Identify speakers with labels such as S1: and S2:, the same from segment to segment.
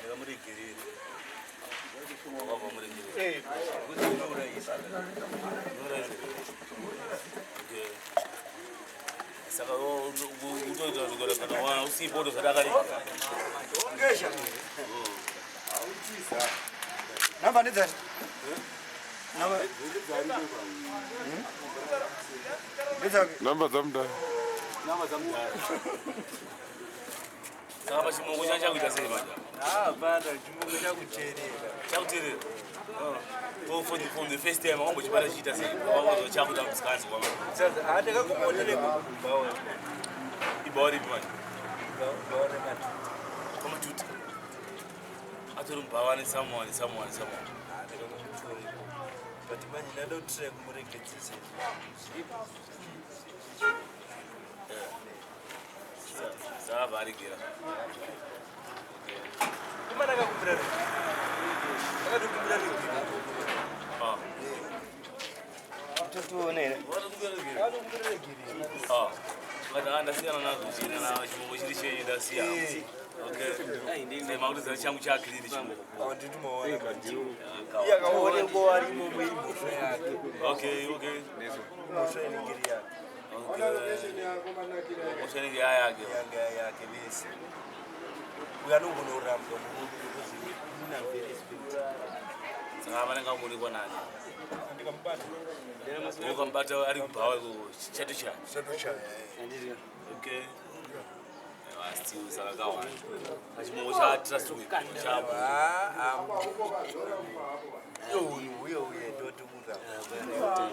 S1: Ndakamuregerera.
S2: Wabva muregerera.
S1: Eh, kuti unourayisa.
S2: Unourayisa. Okay. Saka utoita zvikora kana wana usipo utozvadakarira.
S3: Ngesha. Namba ndedzani? Namba. Ndedzake.
S4: Namba dzamudhara.
S2: Namba dzamudhara. Saka pachimoko changa chakuita sei manje?
S1: Ah, bana, chimoko chakuteerera.
S2: Chakuteerera. Oh, for the first time wambochibata chiita sei? Wambozo chakuita musikanzi kwama.
S1: Sasa ah ndakakumonere kubhawa.
S2: Ibhawa ripi manje?
S1: Bhawa rematu.
S2: Kwamatuta. Atori mubhawa ne someone someone someone.
S1: Ah, ndakamutora. But manje ndada kutry kumuregedzesa.
S2: Saka varegera.
S1: Kumana akakumbira rege. Akatokumbira rege.
S2: Ah.
S3: Totoona here.
S2: Watokumbira regera.
S1: Akatokumbira rege.
S2: Ah. Kana ndasiyana nazvo china na chimoko chiri chenyu ndasiya. Okay. Sei makuti changu chakilini chimoko.
S1: Ah, nditumaona. Iye akaonekwa ari imomo imhosva yake.
S2: Okay.
S1: Mhosva inenge iri yake.
S2: Okay. Mhosva inenge yayake.
S1: Yanga yake vese. Uyo anogona kurambwa murume because ina very respect.
S2: Saka vanenge vamuonekwa nani?
S1: Ndikamubata.
S2: Ukamubata ari kubhawa ikoko chato chake.
S1: Chato chake.
S2: Okay. Still saka kawanda. Chimoko cha trust with cha
S1: Ah, ah. Uyo uyu uyo uyo ndotokuramba.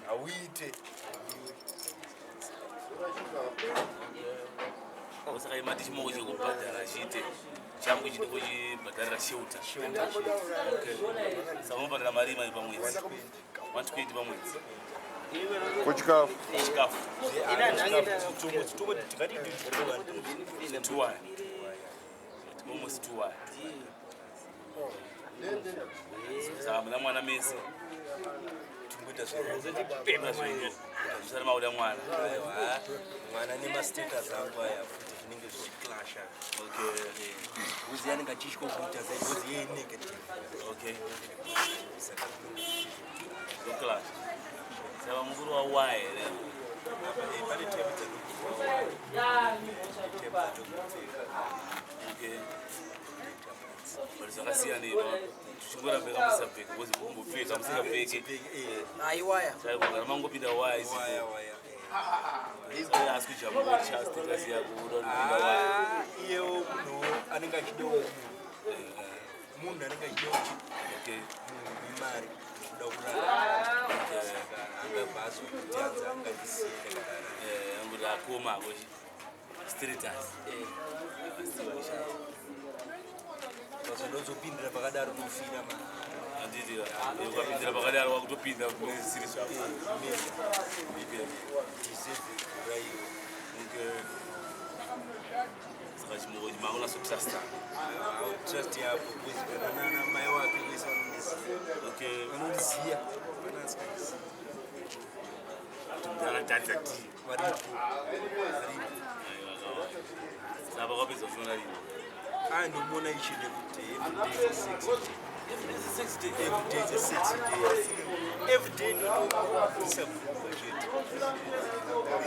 S1: Hauite.
S2: Saka imati chimoko chekubhadhara chiite changu chidi kuchibhadharira shelter. Okay. Saka unobhadhara mari imai pamwedzi. 120 pamwedzi.
S4: Kuchikafu.
S2: Chikafu.
S1: Chitomo tikati 200.
S2: Two wire. Almost 2 wire. Saka muna mwana mese.
S1: Tingoita zve
S2: Pema zvenyu. Zvisati makuda mwana.
S1: Aiwa, mwana nemastatus angu aya futi zvinenge zvichiclasha.
S2: Okay.
S1: Because anenge achitya kuita zai because iye negative.
S2: Okay.
S1: Saka zvinenge
S2: Zoclash. Saka mukuru wawaya here?
S1: pane tepu dzatokupfeka. Tepu dzatokupfeka.
S2: Okay. But zvakasiyana ipa tichingorambeka musapfeke because mumbopfeka musingapfeke.
S3: Aiwaya.
S2: Saka kana mangopinda waya isipo.
S1: Waya waya.
S2: Asi kujamba cha status yako uda kupinda waya.
S1: Ah, iyewo munhu anenge achidawo munhu. Munhu anenge achidawo
S2: Okay.
S1: munhu nemari kuda kurarama. Saka angabva azokuti anzi angandisiye ndakadaro.
S2: Eh, anguti akoma ako status.
S1: Vazodozopindira pakadaro nofira ma.
S2: Handiti ukapindira pakadaro wakutopinda zvisiri zvako. Okay.
S1: Deserve kuraiwa.
S2: Okay. Saka chimoko makunaso trusta.
S1: Trust yapo because kana nana mai wake vese vanondiziva.
S2: Okay.
S1: Vanondiziva. Pana asingandizivi.
S2: Kuti mudhara dadza ti.
S1: Varipo. Varipo.
S2: Saka pakapedza kushona rini?
S1: Ah, ndomuona each and every day. Every day is a sexy day.
S2: Every day is a sexy day.
S1: Every day is a sexy day. Every day ndotobvisa bhurugwa chete.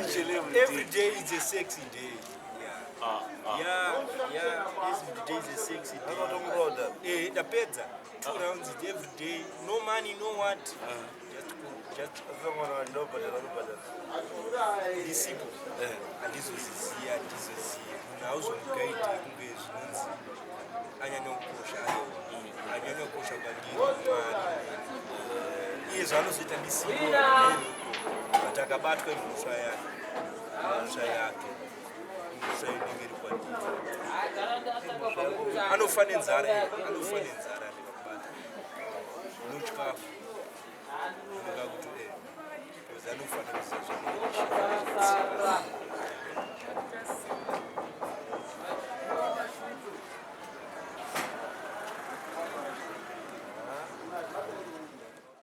S2: Each and every day.
S1: Every day is a sexy day. Yeah.
S2: Ah, ah.
S1: Yeah, every day is a sexy day. Eh, ndapedza. Two rounds every day. No money, no what. Just go, just ndisipo. Handizoziziya, handizoziya. Munhu hauzomugaidhi kunge zvinonzi anyanya kukosha aiwa. Anyanya kukosha kwandiri mari. Iye zvaanozoita ndisipo uko. But akabatwa imhosva yake. Imhosva yake. Imhosva inenge iri kwandiri. Anofa nenzara iye, anofa nenzara ndikakubata. Nochikafu. Ndingakuti eh. Because anofanira kuziva.